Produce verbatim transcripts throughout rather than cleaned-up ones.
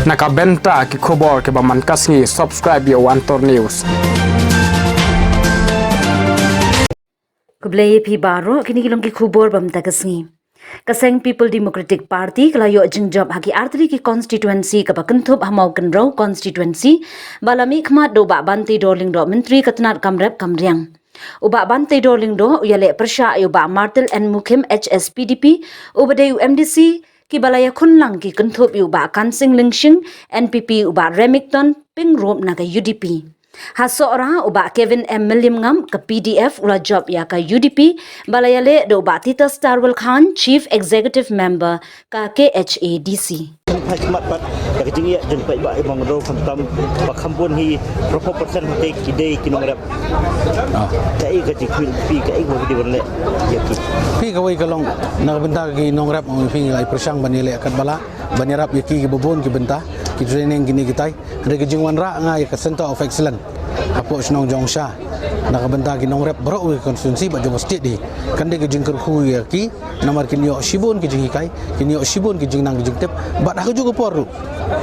Na ka bynta ki khubor kiba man ka sngi, subscribe ïa u Antor News. Khublei ïa phi baroh, kine ki long ki khubor ba mynta ka sngi. Ka seng People Democratic Party ka la ïoh jingjop ha ki artylli ki constituency kaba kynthup ha Mawkynrew constituency, ba la mihkhmat da u Bah Banteidor Lyngdoh, Myntri ka tnat kam rep kam riang. U Bah Banteidor Lyngdoh u ïaleh pyrshah ïa u Bah Martil N Mukhim, H S P D P, uba dei u M D C, kiba la ïakhun lang ki kynthup ïa u Bah Kansing Lyngshing, N P P, u Bah Remington Pyngrope na ka U D P. Ha Sohra, u Bah Kevin M Mylliemngam ka P D F u la jop ïa ka U D P, ba la ïaleh da u Bah Titus Tarwel Chyne, Chief Executive Member ka K H A D C. Phi khmat pat da ka jingïa jong paidbah i Mawkynrew, khamtam ba kham bun hi, arphew percent hynrei ki dei ki nongrep. Ah. Kaei ka jingkhmih phi, kaei ka ba phi dei ban leh ïa ki? Phi, kawei ka long na ka bynta ki nongrep, ong phi, ngi la pyrshang ban ïaleh katba lah ban ïarap ïa ki kiba bun ki bynta, ki training kine kitai. Hynrei ka jingwanrah nga ïa ka Center of Excellence hapoh shnong Jongsha na ka bynta ki nongrep baroh kawei ka constituency bad jong ka state hi, kan dei ka jingkyrkhu ïa ki, namar kin ïoh shibun ki jinghikai, kin ïoh shibun ki jingnang ki jingtip, bad ha kajuh ka por ruh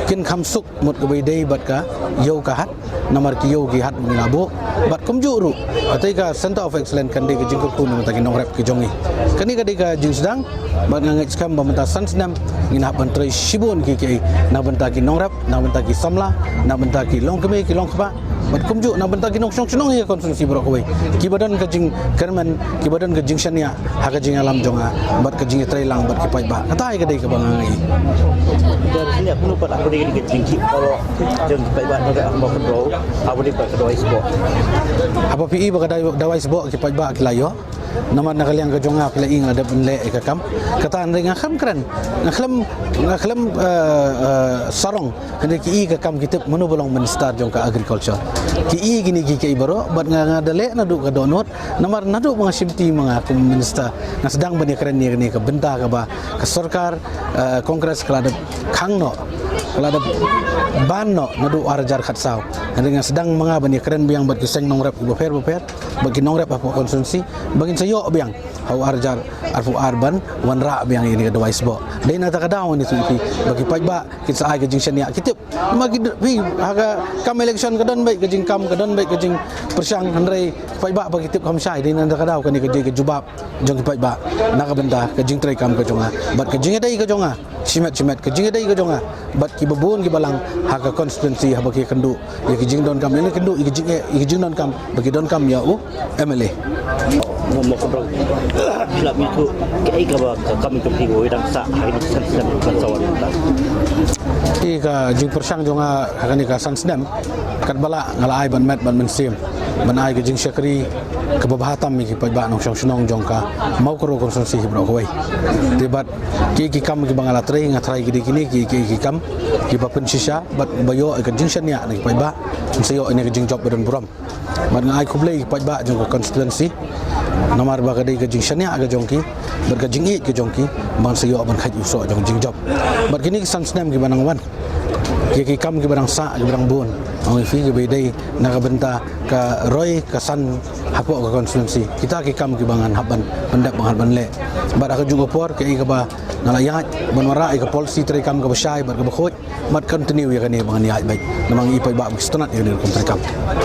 kin kham suk mut kaba ïadei bad ka ïew ka hat, namar ki ïew ki hat ngi la buh. Bad kumjuh ruh, katei ka Center of Excellence kan dei ka jingkyrkhu na ka bynta ki nongrep ki jong ngi. Kane ka dei ka jingsdang, bad nga ngeit skhem ba mynta san snem ngin hap ban trei shibun ki, ki na ka bynta ki nongrep, na ka bynta ki samla, na ka bynta ki longkmie ki longkpa, bad kumjuh na ka bynta ki nongshong shnong ïa ka constituency baroh kawei, kiba don ka jingkyrmen, kiba don ka jingshaniah ha ka jingïalam jong nga bad ka jingïatreilang bad ki paidbah. Kata hi ka dei kaba nga ngi. Te shaniah kumno pat ha kaba ïadei ka jingkhih paralok jong ki paidbah na ka Mawkynrew ha kaba ïadei ka dawai sboh? Haba phi i ba ka dawai, dawai sboh ki paidbah ki la ïoh. Namar na ka liang ka jong nga, phi la i nga la dep ban leh ïa ka kam. Kata hynrei nga khlem kren, nga khlem, nga khlem, eh, eh, sarong. Hynrei ki i ka kam, ki tip mano ba long minister jong ka agriculture. Ki i kine ki, ki i baroh, bad nga, nga da leh naduh ka dohnud. Namar naduh ba nga shimti ma nga kum minister, nga sdang ban ïakren ïa kane ka bynta kaba ka sorkar, eh, Congress ka la dep khang noh, ka la dep ban noh naduh ar hajar khatsaw. Hynrei nga sdang ma nga ban ïakren biang bad ki seng nongrep kiba pher bapher, bad ki nongrep hapoh constituency, ba ngin sa ïoh biang ha u ar hajar arphew ar ban wanrah biang ïa kane ka dawai sboh. Dei na kata ka daw ngi ïathuh ïa phi ba ki paidbah kin sa ai ka jingshaniah, ki tip. Ma ki d-, phi, ha ka kam election ka don beit ka jingkam, ka don beit ka jingpyrshang, hynrei ki paidbah ba ki tip kham shai. Dei na kata ka daw kane ka dei ka jubab jong ki paidbah na ka bynta ka jingtrei kam ka jong nga bad ka jingïadei ka jong nga. Shimet shimet ka jingïadei ka jong nga bad kiba bun kiba lang ha ka constituency haba ki kynduh ïa ki jingdonkam, ïa ki kynduh ïa ki jingeh, ïa ki jingdonkam ba ki donkam ïa u M L A. Mo, mo, kynduh. Shlap ïa tu, kaei kaba ka kam ka phi wei dang sah ha kine ki san snem ban sa wan mynta? Ïa ka jingpyrshang jong nga ha kane ka san snem, katba lah nga la ai ban met ban mynsiem, ban ai ka jingshakri kaba bha tam ïa ki paidbah nongshong shnong jong ka Mawkynrew constituency hi baroh kawei. Te bad ki, ki kam kiba nga la trei, nga tharai ki dei kine ki, ki, ki kam kiba pynshisha bad ba ïoh ïa ka jingshaniah na ki paidbah, ngin sa ïoh ïa ka jingjop ba don burom. Bad nga ai khublei ïa ki paidbah jong ka constituency, namar ba ka dei ka jingshaniah ka jong ki bad ka jingïeit ka jong ki ba ngin sa ïoh ban khait u soh jong ka jingjop. Bad kine ki san snem kiba nang wan, ïa ki kam kiba dang sah, kiba dang bun, ong ïa phi, kiba dei na ka bynta ka roi ka san hapoh ka constituency, kita ki kam kiba ngan hap ban pyndep, ban hap ban leh. Bad ha kajuh ka por, kaei kaba nga la ïaid ban wanrah ïa ka policy treikam kaba shai bad kaba khuid, bad continue ïa kane ba ngan ïaid beit, namar ngi i paidbah ba ki sngewtynnat ïa kane ka rukom treikam.